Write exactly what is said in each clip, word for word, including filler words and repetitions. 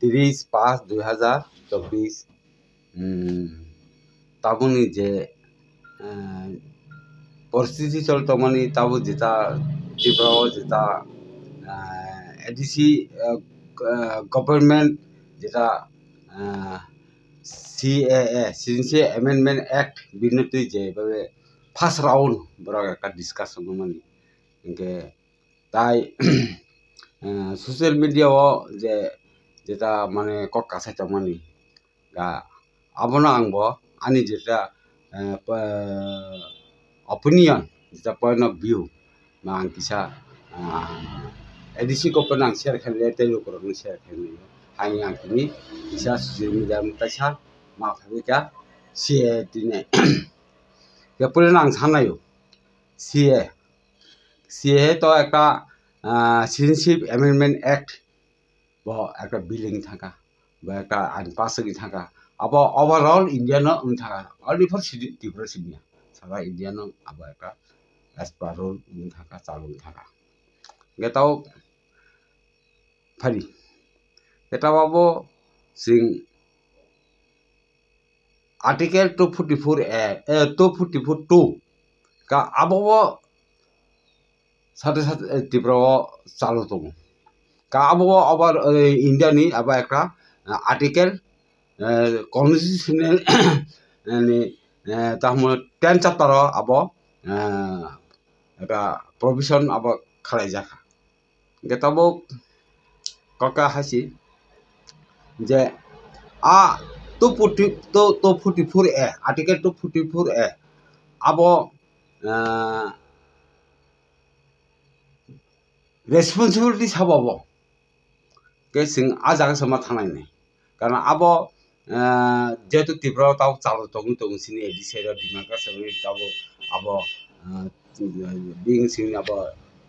tris paanch dui hazar chobbish, um, tabukni je, uh, poristiti choli tongmani, tabuk jeta Tripura o jeta, uh, A D C, uh, uh, government jeta, uh, C A A, Citizenship Amendment Act, bini twi je babe first round borok ekta discussion wngmani. Hinkhe tai, eh, social media o je jeta mane kok kasai tongmani, ga abono ang bo ani jeta, eh, pa-, opinion, jeta point of view, ma ang kisa, ah, A D C ko pono ang share khainai, tei lukurokno share khainai. Haini ang tini kisa social media mwtaisa ma phaiwi kha C A A tini. Khe puilano ang sanaio, C A A, C A A to ekta, ah, Citizenship Amendment Act, bo ekta bill wng thangkha, bo ekta ain pass wngwi thangkha. Abo overall India no wng thangkha, only for Sidi-, Tripura simi ya, sara India no abo ekta as per rule wng thangkha, chalu wng thangkha. Hwnkhe tao phari, hwnkhe tao abo chwng Article two forty-four A, eh, two forty-four two, ka abo bo sate sate, eh, Tripura o chalu tongo. Ka abo bo obar, eh, India ni abo ekta, eh, article, eh, constitutional, eh, ni, eh, tamo ten chapter o abo, eh, ekta provision abo khalai jakha. Hwnkhe tabuk kok kha hai se je a two forty, two, two forty-four A, Article two forty-four A, abo, ah, responsibility sabo bo. Khe chwng a jaga se ma thangnai nai. Karon abo, ah, jehetu Tripura o tabuk chalu tongwi tongo chini A D C area o, demarcation wngwi tabuk abo, ah, bini simi abo,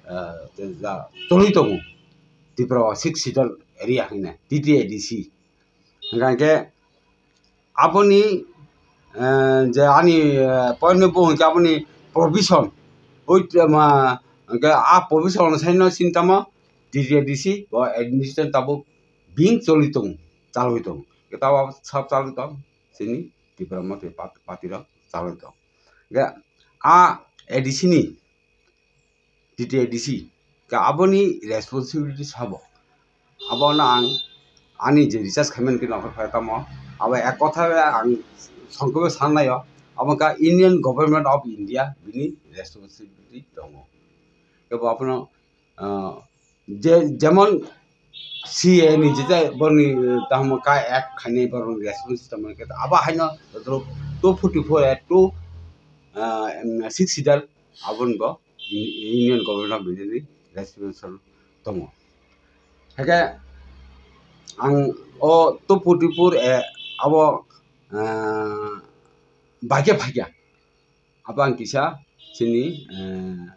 ah, ja, tongwi tongo Tripura o six schedule area hwnwi T T A D C. Hwnkha khe aboni, eh, je ani, eh, point ni bo hwnkhe aboni provision, oi, ma, hwnkhe a provision sai no sini tamo T T A D C bo administration tabuk bini choli tongo, chalwi tongo. Khe tabo sab chalwi tong, chini Tipra Motha pat-, party rok chalwi tong. Khe a A D C ni, T T A D C, khe aboni responsibility sabo. Abono ang ani je research khaimani khe nokha phai tamo, abo ek kotha ang songkhe sanlaio, abo kha Union Government of India bini responsibility tongo. Khe bo abono, ah, je, jemon C A ni jeta borni, eh, tamo ka act khainai borni responsibility tamo khe abo haino two forty-four act two, ah, em, six schedule aboni bo Union Government of India ni responsible tongo. Hakhe ang o two forty-four A abo, ah, baikhe phaikha. Abo ang kisa chini, eh,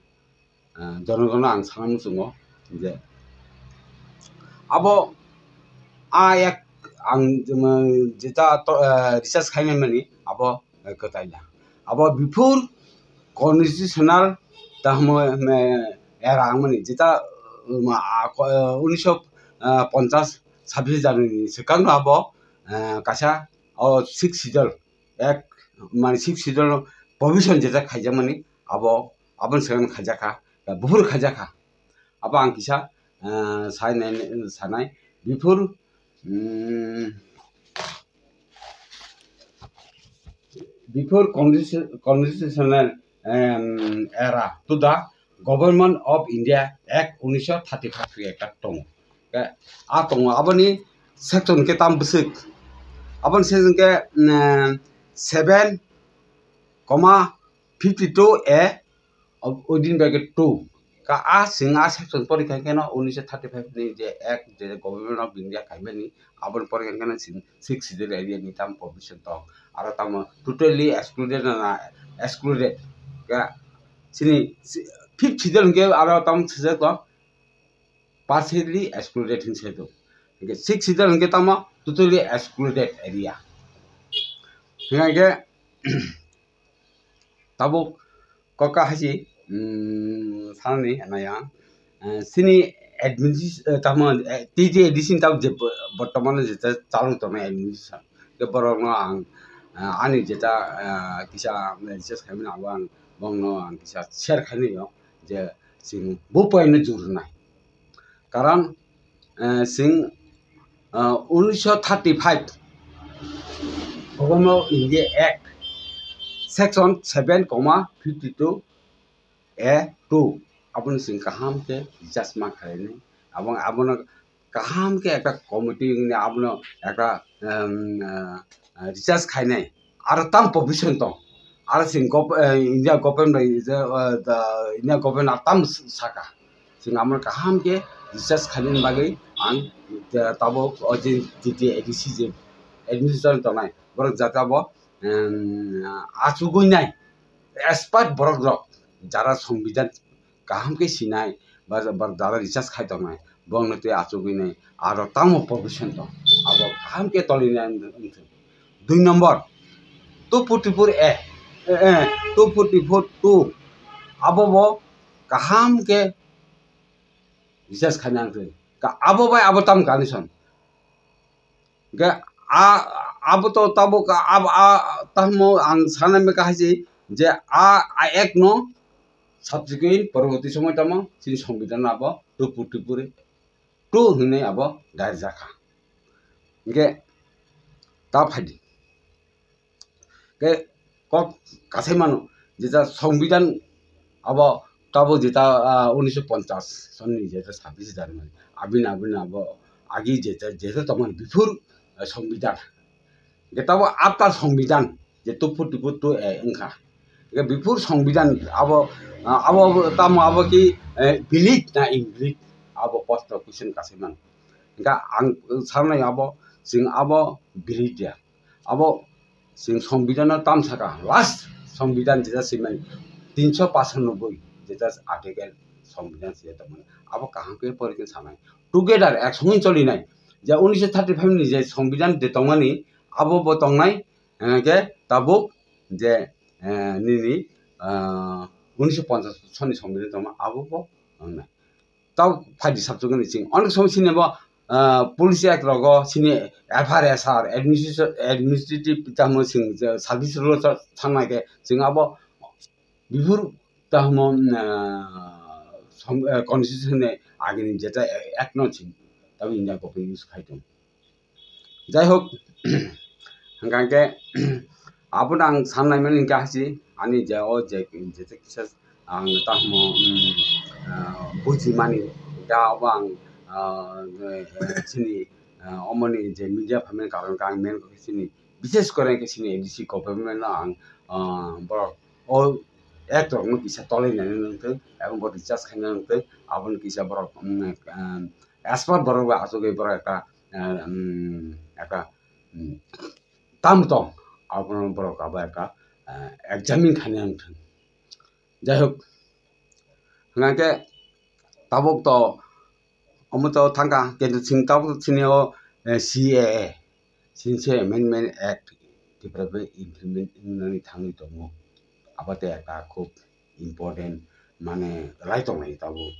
eh, jonogono ang sana muchungo je abo a yak ang jeta to, eh, research khaimani abo, eh, kwtaila. Abo before constitutional tahmo, eh, era ang mani jeta, um, a, ko, eh, unisho ponchas sabbish January ni swkang no abo, eh, kaisa o six schedule, ek, mane six schedule provision jeta khaijakmani abo, aboni swkang khaijakha, buphuru khaijakha. Abo ang kisa, eh, sanai, sanai, before, mm, before constitu-, constitutional, em, era to the Government of India Act unisho thirty-five hwnwi ekta tongo. Khe a tongo, aboni section khe tam bwswk? Aboni section khe, mm, seven comma fifty-two A, within bracket two. Ka a chwng a section pori kha khe no unisho thirty-five ni je Act, je Government of India khaimani, aboni pori kha khe no chwng six schedule area ni tam provision tong. Aro tamo totally excluded na, na excluded. Ka chini si-, fifth schedule hwnkhe aro tamo swijak tong, partially excluded hinwi sai tong. Hwnkhe six schedule hwnkhe tamo totally excluded area. Hwnkhe tabuk kok kha hai se, mm, sanani nai ang. Eh, chini administration, eh, tamo, eh, T T A D C ni tamo je bo-, bortomano je ta chalok tongnai administration. Ke borokno ang, ah, ani jeta, ah, kisa research khaimani abo ang bongno ang kisa share khainai o je chwng bo point no jurunai. Karon, eh, chwng, ah, unisho thirty five Government of India Act section seven comma fifty two A two, abono chwng kaham khe research ma khainai. Abo, abono kaham khe ekta committee wngni abono ekta, um, uh, uh, research khainai. Aro tamo provision tong. Aro chwng gov-, uh, India government bai, uh, the India government aro tamo saka. Chwng abono kaham khe research khainani bagwi ang, uh, tabuk o je T T A D C je administration tongnai, borok jata bo, um, achugwi nai. Expert borok rok jara songbidan kaham khe sinai ba, ba jara research khai tongnai, bongno tei achugwi nai aro tamo provision tong, abo kaham khe tolinai wngthung. Dui number, two forty four A, eh, eh, two forty four two, abo bo kaham khe research khaina wngthung. Ka-, abo bai abo tamo condition. Hingke a, abo to tabuk a, a, a, tamo ang sana meka hai se je a, a act no subsequent porborti somoy tamo chini songbidan no abo two forty four two hinui abo dair jakha. Hingke ta phaidi. Ke kok kasai mano, jeta songbidan abo tabo jeta, ah, unisho ponchas sonni jeta sabbish January. Abini, abini abo agi jeta, jeta tongmani biphur, eh, songbidan. Ke tabo after songbidan je two forty four two A wngkha. Ke biphur songbidan abo, ah, abo tamo abo ki, eh, valid na invalid abo post question kasai mano. Hingke ang sanai abo, chwng abo valid ya. Abo chwng songbidan no tam saka, last songbidan jeta swimani tinsho pachanobboi jeta article songbidan se tongmani. Abo kaham khe pori khe sanai. Together ek songwi cholinai. Je unisho thirty five ni je songbidan de tongmani, abo bo tongnai, eh, khe tabuk je, eh, nini, ah, unisho ponchas sonni songbidan tongma, abo bo tongnai. Tau phaidi sabjagani chwng onek somoi sini bo, ah, police act rogo sini F R S R, administration, administrative tamo chwng je service rule o thangna khe chwng abo biphur tamo, ah, som-, ah, constitution ni agini jeta act no chwng tamo India government use khai tong. Jai hok, hingkha khe, abono ang sannaimani hingkha hai se, ani je o je, je kisa ang tamo, um, ah, bujimani, hingkha abo ang, ah, chini, ah, omoni je media phaimani karon khe ang main khe chini, bishes kore khe chini A D C government no ang, ah, borok o act rok no kisa tolai nai nang thung, ebong bo research khai nang thung, abono kisa borok, um, ah, expert borok bai achugwi borok ekta, ah, um, ekta, um, tam tong, abono borok abo ekta, ah, examine khaina wng thung. Jai hok, hingkha khe tabuk to, omo to thangkha, kintu chwng tabuk chini o, eh, C A A, Citizenship Amendment Act, Tripura bai implement wngnani thangwi tongo. Abo tei ekta khub important, mane, lai tongnai tabuk.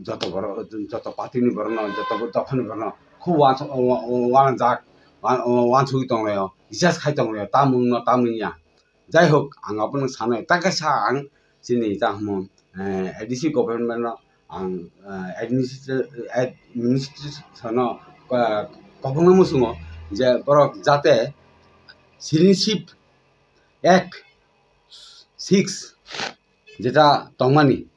Joto borok, joto party ni borok no, joto dopha ni borok no khub uansuk, uansuk, uansugwi tonglaio, research khai tonglaio, tamung no, tamung ya. Jai hok, ang abono sanai, ta kaisa ang chini ta hwnmung, eh, A D C government no ang, eh, administration, administration no, eh, kobongno muchungo je borok jate Citizenship Act six jeta tongmani,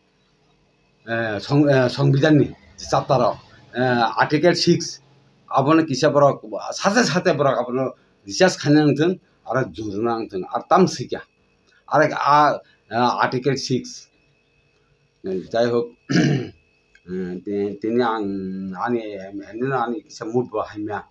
eh, song-, eh, songbidanni chapter o, eh, article six, abono kisa borok sate sate borok abono research khaina wng thung, aro juruna wng thung, aro tam sikya. Aro a, a, article six, jai hok, eh, ti-, tini ang ani, em, emnino ani kisa mood bo hamya.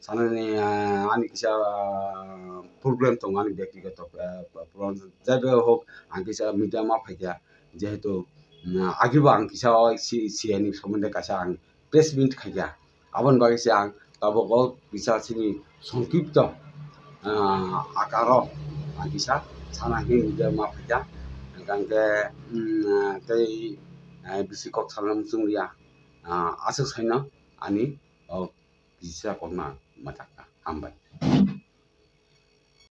Sanani, ah, ani kisa, ah, problem tongo ani byaktigoto, ah, problem. Jai bai hok, ang kisa media ma phaikha, jehetu, mm, agibo ang kisa o si-, C A ni somonde kaisa ang press meet khaikha. Aboni bagwi se ang tabuk o kisa chini songkipto, ah, akaro ang kisa sana hinwi ma phaikha. Hingkha khe, mm, tei, eh, bisi kok sana muchung liya. ah, aswk saino ani o kisa kokna mwthangkha. Hambai.